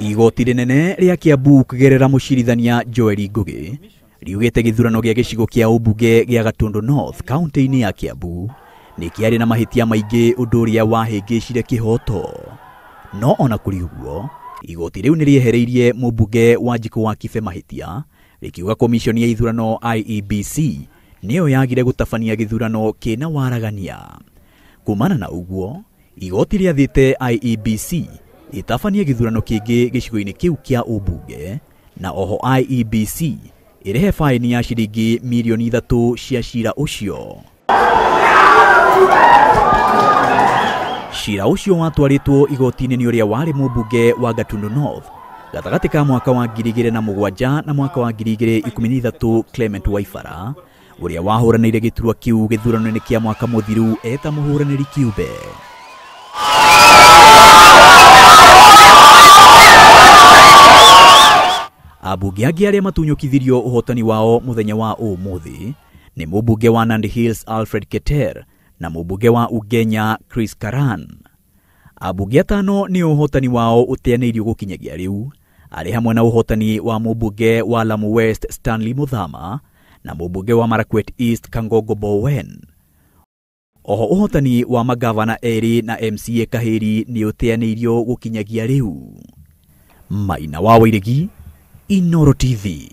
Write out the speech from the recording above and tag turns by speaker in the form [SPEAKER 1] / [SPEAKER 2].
[SPEAKER 1] Igoti rĩnene rĩa Kiambu kũgerera mũcirithania Joel Ngugi riugĩte gĩthurano gĩa gĩcigo kĩa ũmbunge gĩa Gatundu North kaunti-inĩ ya Kiambu nĩ kĩarĩ na mahĩtia maingĩ ũndũ ũrĩa wahĩngĩcire kĩhoto. No ona kũrĩ ũguo, igoti rĩu nĩ rĩehereirie mũmbunge Wanjikũ wa Kibe mahĩtia rĩkiuga komishoni ya ithurano IEBC nĩyo yagire gũtabania gĩthurano kĩna waragania. Kumana na ũguo, igoti rĩathĩte IEBC ĩtabanie gĩthurano kĩngĩ gĩcigo-inĩ kĩu kĩa ũmbunge na oho IEBC ĩrĩhe faini ya ciringi mirioni 3 cia cira ũcio. Cira ũcio watwarĩtwo igoti-inĩ nĩ ũrĩa warĩ mũmbunge wa Gatundu North gatagatĩ ka mwaka wa 2007 na mwaka wa 2013 Clement Waibara ũrĩa wahũranĩire gĩturwa kĩu gĩthurano-inĩ kĩa mwaka mũthiru eta mũhũranĩri kĩũmbe. Ambunge angĩ arĩa matunyũkithirio ũhotani wao mũthenya wa ũmũthĩ nĩ mũmbunge wa Nandi Hills Alfred Keter na mũmbunge wa Ugenya Chris Karan. Ambunge atano nĩ ũhotani wao ũteanĩirio gũkinyagia rĩu, arĩ hamwe na ũhotani wa mũmbunge wa Lamu West Stanley Muthama na mũmbunge wa Marakwet East Kangogo Bowen. Oho ũhotani wa magavana erĩ na MCA Kahĩri nĩ ũteanĩirio gũkinyagia rĩu. Maina wa Wairegi, Inooro TV.